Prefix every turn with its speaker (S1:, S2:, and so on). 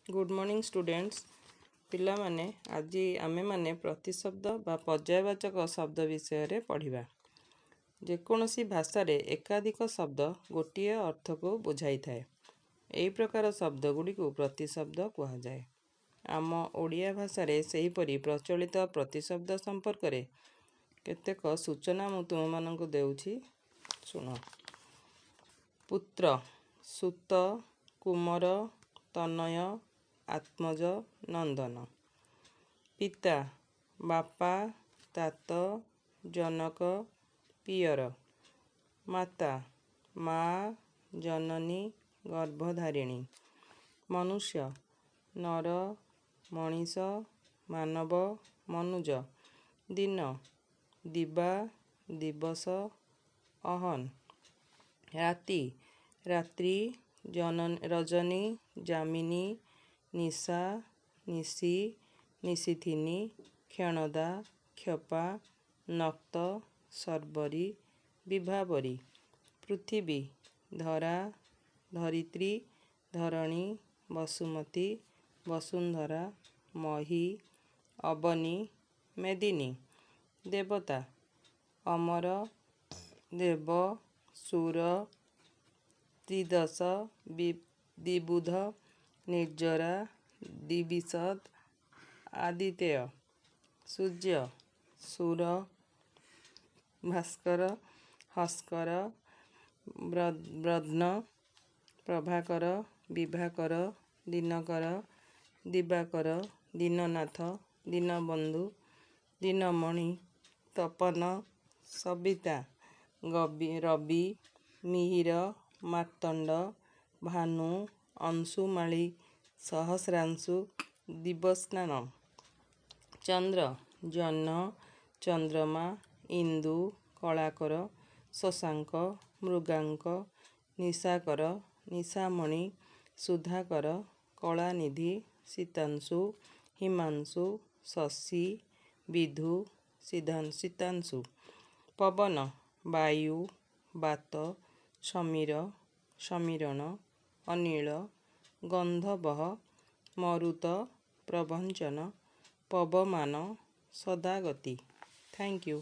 S1: Good morning students. ପିଲାମାନେ, ଆଜି ଆମେମାନେ ପ୍ରତିଶବ୍ଦ ବା ପର୍ଯ୍ୟାୟବାଚକ ଶବ୍ଦ ବିଷୟରେ ପଢ଼ିବା। ଯେକୌଣସି ଭାଷାରେ ଏକାଧିକ ଶବ୍ଦ ଗୋଟିଏ ଅର୍ଥକୁ ବୁଝାଇଥାଏ। ଏହି ପ୍ରକାର ଶବ୍ଦଗୁଡ଼ିକୁ ପ୍ରତିଶବ୍ଦ କୁହାଯାଏ। ଆମ ଓଡ଼ିଆ ଭାଷାରେ ସେହିପରି ପ୍ରଚଳିତ ପ୍ରତିଶବ୍ଦ ସମ୍ପର୍କରେ କେତେକ ସୂଚନା ମୁଁ ତୁମମାନଙ୍କୁ ଦେଉଛି, ଶୁଣ। ପୁତ୍ର, ସୁତ, କୁମର, ତନୟ, ଆତ୍ମଜ, ନନ୍ଦନ। ପିତା, ବାପା, ତାତ, ଜନକ, ପିଅର। ମାତା, ମା, ଜନନୀ, ଗର୍ଭଧାରିଣୀ। ମନୁଷ୍ୟ, ନର, ମଣିଷ, ମାନବ, ମନୁଜ। ଦିନ, ଦିବା, ଦିବସ, ଅହନ। ରାତି, ରାତ୍ରି, ରଜନୀ, ଯାମିନୀ, ନିଶା, ନିଶି, ନିଶିଥିନୀ, କ୍ଷଣଦା, କ୍ଷପା, ନକ୍ତ, ଶର୍ବରୀ, ବିଭାବରୀ। ପୃଥିବୀ, ଧରା, ଧରିତ୍ରୀ, ଧରଣୀ, ବସୁମତୀ, ବସୁନ୍ଧରା, ମହୀ, ଅବନୀ, ମେଦିନୀ। ଦେବତା, ଅମର, ଦେବ, ସୁର, ତ୍ରିଦଶ, ଦ୍ୱିବୁଧ, ନିର୍ଜରା, ଦ୍ୱିବିଶଦ, ଆଦିତେୟ। ସୂର୍ଯ୍ୟ, ସୁର, ଭାସ୍କର, ହସ୍କର, ବ୍ରଧ୍ନ, ପ୍ରଭାକର, ବିଭାକର, ଦିନକର, ଦିବାକର, ଦୀନନାଥ, ଦୀନବନ୍ଧୁ, ଦୀନମଣି, ତପନ, ସବିତା, ରବି, ମିହିର, ମାର୍ତ୍ତଣ୍ଡ, ଭାନୁ, ଅଂଶୁମାଳୀ, ସହସ୍ରାଂଶୁ, ଦିବସ୍ନାନ। ଚନ୍ଦ୍ର, ଜହ୍ନ, ଚନ୍ଦ୍ରମା, ଇନ୍ଦୁ, କଳାକର, ଶଶାଙ୍କ, ମୃଗାଙ୍କ, ନିଶାକର, ନିଶାମଣି, ସୁଧାକର, କଳାନିଧି, ସୀତାଂଶୁ, ହିମାଂଶୁ, ଶଶି, ବିଧୁ, ସୀତାଂଶୁ। ପବନ, ବାୟୁ, ବାତ, ସମୀର, ସମୀରଣ, ଅନିଳ, ଗନ୍ଧବହ, ମରୁତ, ପ୍ରଭଞ୍ଚନ, ପବମାନ, ସଦାଗତି। Thank you.